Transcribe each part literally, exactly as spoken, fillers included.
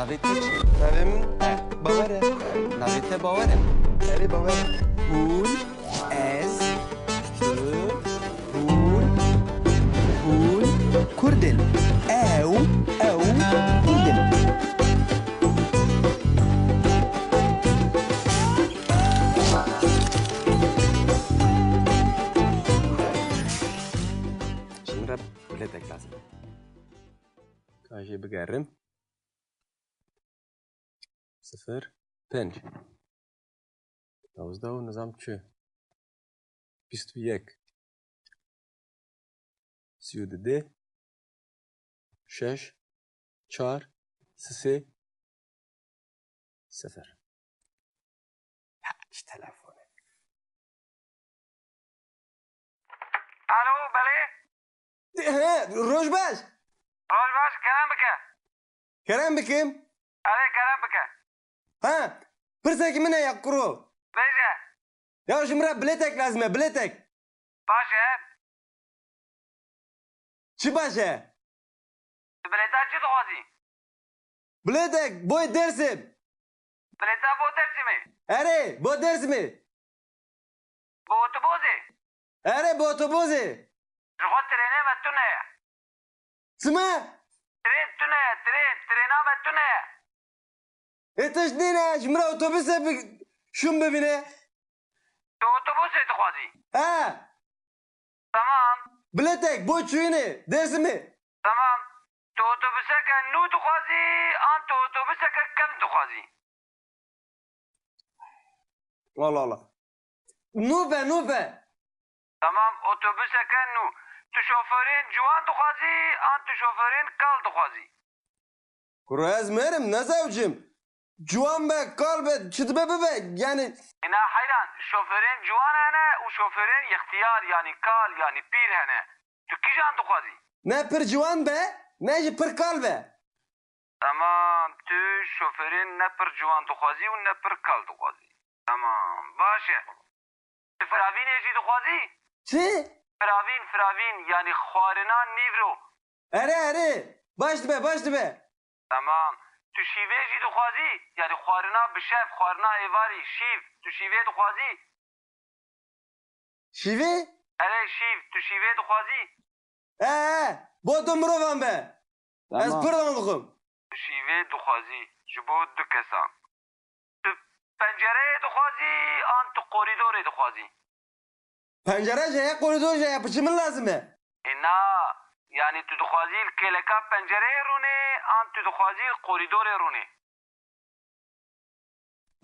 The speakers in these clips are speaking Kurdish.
Navê te çi? Navê min Bawer e. Navê te Bawer e? Erê, Bawer e. Hûn, ez, tu, hûn, hûn Kurd in. Ew, ew Kurd in. Ji min re biletek lazim e. Ka jê bigerim. Sifir, pênc, newzde û nizam çi? Bîst û yek, sî û du dê, şeş, çar, sisê, sifir. Ha, çi telefon e? Alo, belê? He, roj baş. Roj baş, kerem bike. Kerem bikim? Erê, kerem bike. Ha, pirsekî min heye kuro. Bêje. Ya ji min re bilêtek lazim e, bilêtek. Baş e. Çi baş e? Tu bilêta çi dixwazî? Bilêtek bo Dêrsim. Bilêta bo Dêrsimê? Erê, bo Dêrsimê. Bi otobozê? Erê, bi otobozê. Ji xwe trênê me tune ye. Çima? Trên tune ye, trên. Trêna me tune ye. Ê tişt nîne, ji min re otobusê bi-, şûn bibîne. Tu otobusê dixwazî? He. Tamam. Bilêtek bo çûyînê, Dêrsimê. Tamam. Tu otobuseke nû dixwazî, an tu otobuseke kevn dixwazî? Allah Allah. Nû be, nû be. Tamam, otobuseke nû. Tu şoförên ciwan dixwazî, an tu şoförên kal dixwazî? Kuro ez mêr im, ne zewcim. Ciwan be, kal be, çi dibe bibe, yani. Ina heyran, şoförên ciwan hene û şoförên yextiyar, yani kal, yani pîr hene. Tu kîjan dixwazî? Ne pir ciwan be, ne jî pir kal be. Tamam, tu şoförên ne pir ciwan dixwazî û ne pir kal dixwazî. Tamam, baş e. Tu firavînê jî dixwazî? Çi? Firavîn, firavîn, yanî xwarina nîvro. Erê, erê. Baş dibe, baş dibe. Tamam. Tu şîvê jî dixwazî? Yanî xwarina bi şev, xwarina êvarî, şîv. Tu şîvê dixwazî? Şîvê? Erê, şîv. Tu şîvê dixwazî? He, he. Bo du mirovan be. Ez Tamam. pir van dixwim. Tu şîvê dixwazî ji bo du kesan. Tu pencereyê dixwazî an tu korîdorê dixwazî? Pencere jî heye, korîdor jî heye, piçî min lazim e. Ê na, yanî tu dixwazî li kêleka pencereyê rûnê an tu dixwazî li korîdorê rûnê?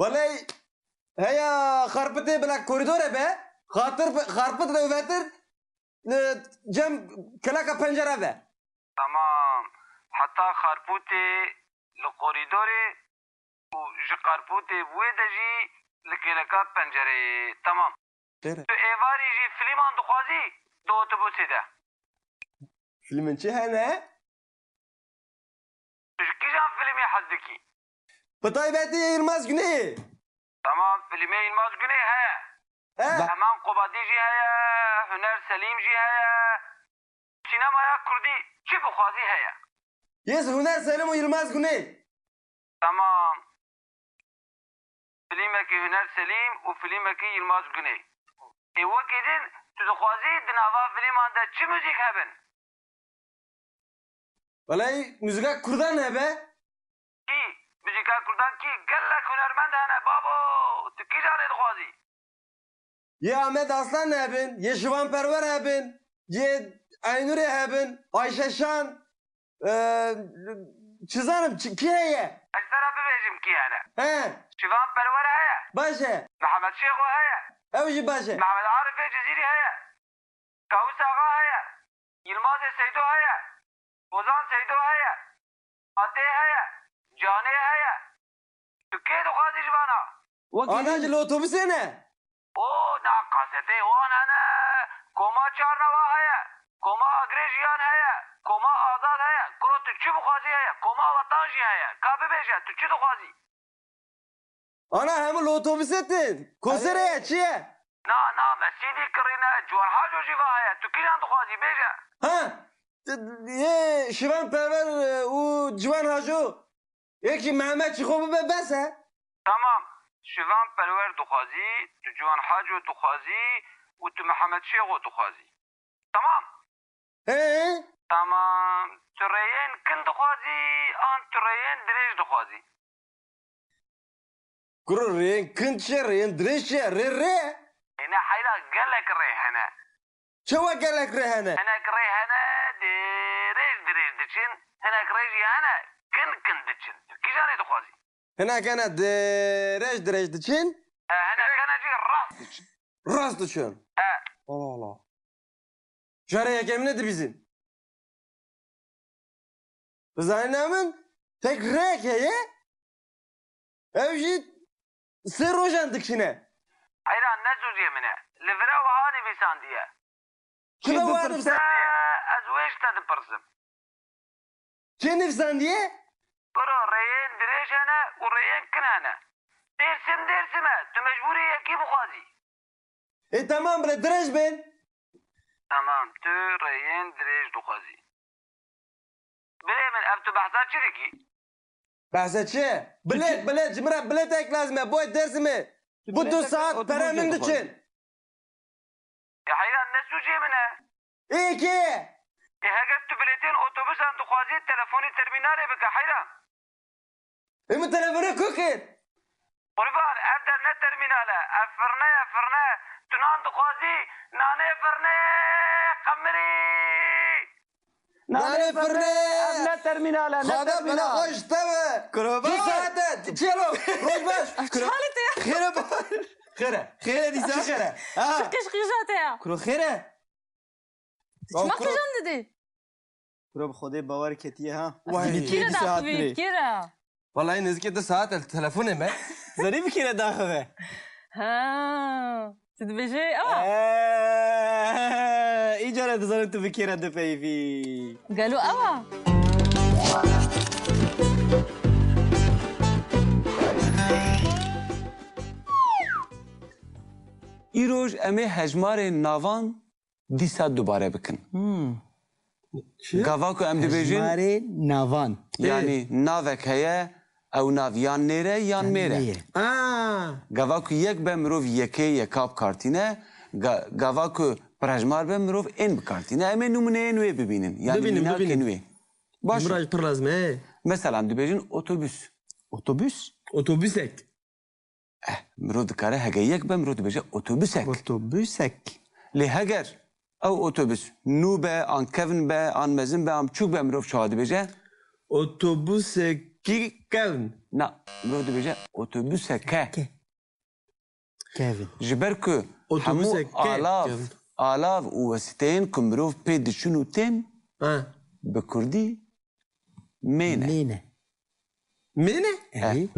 Weley heya xarpitê bila korîdor e be, xatir xarpit rewvetir, e, cem keleka pencere ve. Tamam. Heta xarpûtê li korîdorê û ji xarpûtê wê de jî li kêleka pencereyê. Tamam. Tere. Tu êvarî jî filîman dixwazî di otobusê de? Filmên çi hene? Tu ji kîjan filmê hez dikî? Bi taybetî Yilmaz Güney. Tamam, filmê Yilmaz Güney heye. He. Heman Qobadî jî heye, Huner Selîm jî heye. Sînemaya kurdî çi bixwazî heye. Yê ji Huner Selîm û Yilmaz Güney. Tamam. Filmekî Huner Selîm û filmekî Yilmaz Güney. Ê wekî din tu dixwazî di nava filman de çi muzîk hebin? Welay muzîka kurdan hebe. Kî? Muzîka kurdan kî? Gelek hunermend hene babo. Tu kîjanê dixwazî? Yê Ahmet Aslan hebin, yê Şivan Perwer hebin, yê Aynurê hebin, Ayşe Şan, e, çi zanim, çi, kî heye? Ez te re bibêjim kî hene. He. Şivan Perwer heye. Baş e. Mihemed Şêxo heye. Ew jî baş e. Mihemed Arifê Cizîrî heye. Kawis Axa heye. Yilmazê Seydo heye. Ozan Seydo heye. Fatê heye. Canê heye. Tu kê dixwazî ji vana? Wekî Ana din. Ji li otobusê ne? O, na kasetê wan hene. Koma Çarnava heye. Koma Agirê Jiyan heye. Koma Azad heye. Kuro tu çi bixwazî heye. Koma Wetan jî heye. Ka bibêje, tu çi dixwazî? Ana hemû li otobusê tin. Konser heye, çi ye? Na, na, me C D kirîne, Ciwan Haco jî va heye. Tu kîjan dixwazî, bêje? Ha? Yê Şivan Perwer, e, û Ciwan Haco. Yekî Mehmet Şixo bibe bes e. Tamam. Şivan Perwer dixwazî, tu Ciwan Haco dixwazî û tu Mihemed Şêxo dixwazî. Tamam. He? Tamam. Tu rêyên kin dixwazî an tu rêyên dirêj dixwazî? Kuro rêyên kin çi ye, rêyên dirêj çi ye? Rê rê ye. Êne heyra gelek rê hene. Çawa gelek rê hene? Hinek rê hene, dirêj dirêj diçin, hinek rê jî hene, kin kin diçin. Tu kîjanê dixwazî? Hinek hene dirêj dirêj diçin. E, hinek hene jî rast diçin. Rast diçin? E. Allah Allah. Jare yekemine dibîzin. Bi zanîna min tek rêyek heye, ew jî sê rojan dikişîne. Heyran ne sûcê min e. Li vira wiha nivîsandiye. Çi de wiha nivîsandiye? Ez wê ji te dipirsim. Kê nivîsandiye? Kuro rêyên dirêj hene û rêyên kin hene. Dêrsim Dêrsim e. Tu mecbûrî yekî bixwazî. Ê, temam, bile dirêj bên. Tamam, tu rêyên dirêj dixwazî. Birê min, ev tu behsa çi dikî? Behsa çi? Bilêt, bilêt, ji min re bilêtek lazim e, boy Dêrsimê. Bu du saat pere min diçin. E, heyran ne sûcê min e? Ê kê? E, heger tu bilêtên otobusan dixwazî, telefonî termînalê bike, heyran. Ê, min telefonê ku kir? Qurban, ev der ne termînal e, ev firne ye, firne. Tu nan dixwazî, nanê firne, qemirî. Nanê firne. Ev ne termînal e, ne termînal. Xwada bela xwe ji te be. Kurban. Du saet e, çêlo, roj baş. Ev çi halî te ya? Xêre bar. Xêre. Xêre dîsa. Çi xêre? Ha. Çi qîş qîja te ya? Kuro xêre. Çima qîjan didî? Kuro bi Xwedê bawer ketiye ha. Vay. Kî re daxivî, kî re? Vallahi nêzîkî du saet e, telefonê me. Zanî bi kî re daxive? Ha, tu dibêjê ew a? Eee, îca re dizanim tu bi kî re dipeyivî. Gelo ew a? Îroj em ê hejmarên navan dîsa dubare bikin. Hmm. Çi? Gava ku em dibêjin, hejmarê navan. Yanî navek heye, ew nav yan nêr e, yan mêr e. Yan mêr e. Aa. Gava ku yek be, mirov yekê yeka bikartîne. Ga-, gava ku pirhejmar be, mirov ên bikartîne. Em ê nimûneyên wê bibînin. Yanî mînakên wê. Bibînin, bibînin. Baş e. Min re jî pir lazim e. Mesela em dibêjin otobus. Otobus? Otobusek. Eh, mirov dikare hege yek be, mirov dibêje otobusek. Otobusek. Lê heger ew otobus nû be, an kevn be, an mezin be, an biçûk be, mirov çawa dibêje? Otobusekî kevn. Na, mirov dibêje otobuseke. Ke. Kevn. Ji ber ku hemû alav, alav û wesîteyên ku mirov pê diçin û tên, ha, bi kurdî Mêne. Mêne. Mêne? Erê.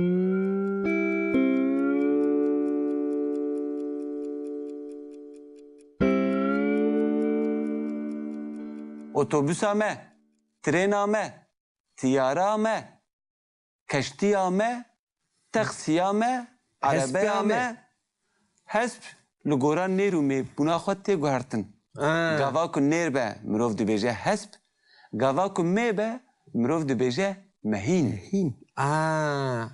Otobûsa me, trêna me, tiyara me, keştiya me, Taksiya me, erebeya me, hesp li gora nêr û mêbûna xwe tê guhertin. Ha. Gava ku nêr be, mirov dibêje hesp. Gava ku mê be, mirov dibêje mehîn. Mehîn. Ha.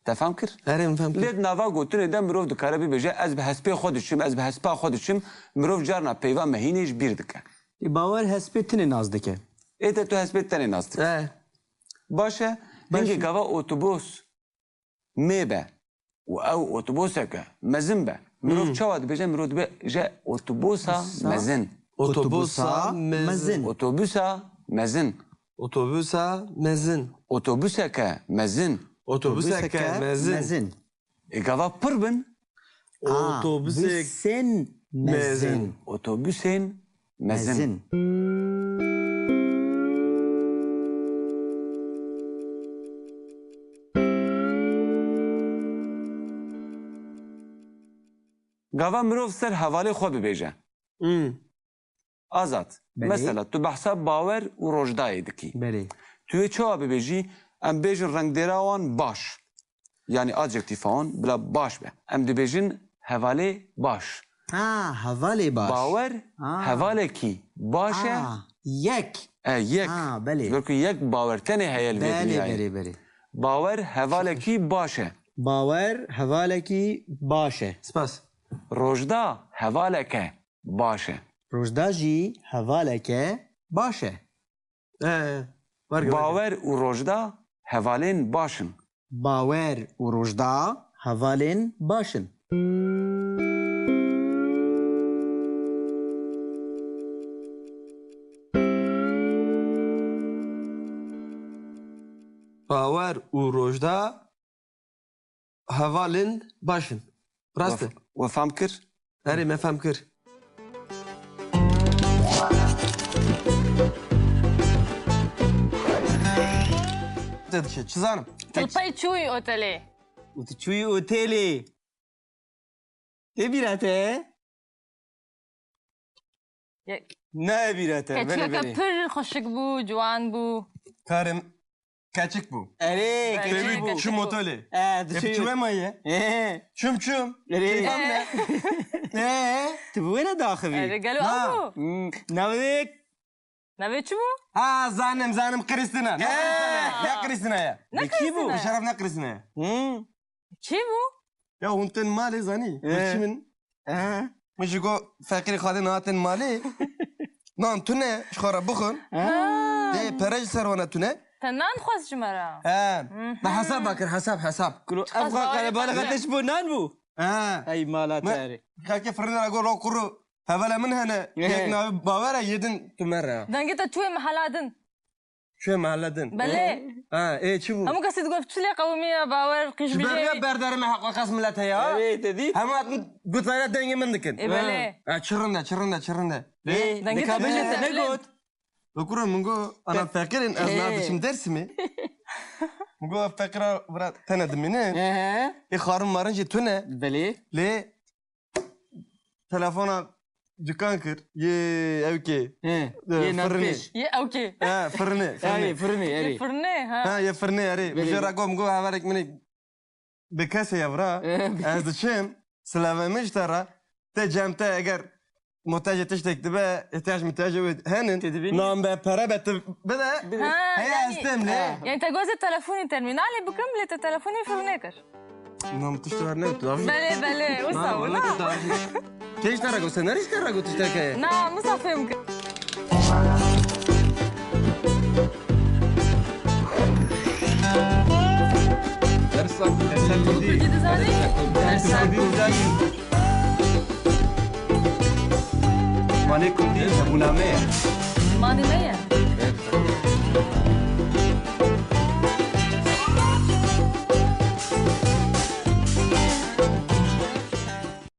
Te fam kir? Erê, min fam kir. Lê di nava gotinê de mirov dikare bibêje, ez bi hespê xwe diçim, ez bi hespa xwe diçim. Mirov carna peyva mehînê ji bîr dike. Ê, bawer hespê tinê nas dike. Ê te tu hespê tenê nas dike. He. Baş e, hingê gava otobus mê be û ew otobuseke mezin be. Mirov çawa dibêje? Mirov dibêje otobûsa mezin. Otobûsa mezin. Otobûsa mezin. Otobûsa mezin. Otobuseke mezin. Otobuseke mezin. Ê gava pir bin. Aa, otobusek mezin. Otobusên mezin. Mezin. Gava mirov ser hevalê xwe bibêje. Hmm. Azad. Belê. Mesela tu behsa bawer û rojdayê dikî. Belê. Tu yê çawa bibêjî? Em bêjin rengdêra wan baş. Yanî adjektîfa wan bila baş be. Em dibêjin hevalê baş. Ha, hevalê baş. Bawer, ha, hevalekî baş e. Ha, yek. E, yek. Ha, belê. Ji ber ku yek bawer tenê heye li vê dinyayê. Belê, belê, belê. Bawer hevalekî baş e. Bawer hevalekî baş e. Spas. Rojda hevaleke baş e. Rojda jî hevaleke baş e. Ee, werge, werge. Bawer û Rojda hevalên baş in. Bawer û Rojda hevalên baş in. Bawer û Rojda hevalên baş in. Rast e. We f-, we fam kir? Erê, me fam kir. Te dişe, çi zanim? Tilpey çûyî otelê. Û tu çûyî otelê. Tê bîra te? Ye- Ne bîra te, belê, Keçiyeke belê. Pir xweşik bû, ciwan bû. Karim, keçik bû. Erê, Belê, keçik bû. Keçik Çi bû. Motolê? E, E, dişê- çi wema ye? E. Çum çum. Erê. Keyfan ne? E. E. Tu bi wê ne daxivî? Erê, gelo Na. Ew bû. Hmm, Navê Navê çi bû? Ha, zanim, zanim, Krîstina. Ne Krîstina ye? Ne Krîstina ye? Ne Krîstina ye? Bi şeref ne Krîstina ye? Hmm. Kî bû? Ya hûn tên malê zanî. Ee. Min çi min? Ee. Min ji go feqîrê xalê niha tên malê. Nan tune, ji xwe re bixwin. Ha. Dê pere ji ser wana tune. Te nan xwest ji me re. He. Mhm. Me hesab kir, hesab, hesab. Kuro, ev qerebalixa te ji bo nan bû? He. Ey mala te erê. Xelkê firnê re go ro kuro. Hevala min hene, yek navê Bawer e, yê din tu me re. Dengê te çûyê mehela din. Çûyê mehela din? Belê. Ha, ê, çi bû? Hemû kesî digot, çi lê qewimiya Bawer, qîj Ji ber mijê. Ne berdarê me heqweqas millet heye, ha? Erê, te dît? Hemû hatin gotara dengê min dikin. Ê, belê. Ha, çi rind e, çi rind e, çi rind e. Ê, dengê te çûyê mehela din. Dengê te çûyê mehela din. Li kuro min got, ana feqîr in, ez niha diçim Dêrsimê. Min got, ev feqîra bira tene dimîne. He, he. Ê xwarin marin jî tune. Belê. Lê telefona dukan kir. Yê ewkê. He, e, yê firinê. Navpêş. Yê ewkê. He, firinê, firinê. Yê firinê, erê. Yê firinê, ha. Ha, yê firinê, erê. Belê. Min jê re got, min got, hevalek min ê bi kesê ye vira. E, bi- Ez diçim, silave min ji te re. Te cem te eger muhtacê tiştek dibe, ihtiyac muhtacê wê henin. Te dibînî? Nan be, pere be, tu bide. Ha, heye, yanî, ez têm lê. Ha. Yanî te gozê telefonî termînalê bikim, lê te telefonî firinê kir. Na, min tişt wer ne, tu davî. Belê, belê, wisa wina. Kê ji te re got, senarî ji te re got tiştek heye? Na, min sa fêm kir. Dersa Kurdî dizanî? Dersa Kurdî dizanî? Zimanê Kurdî hebûna me ye. Zimanê me ye.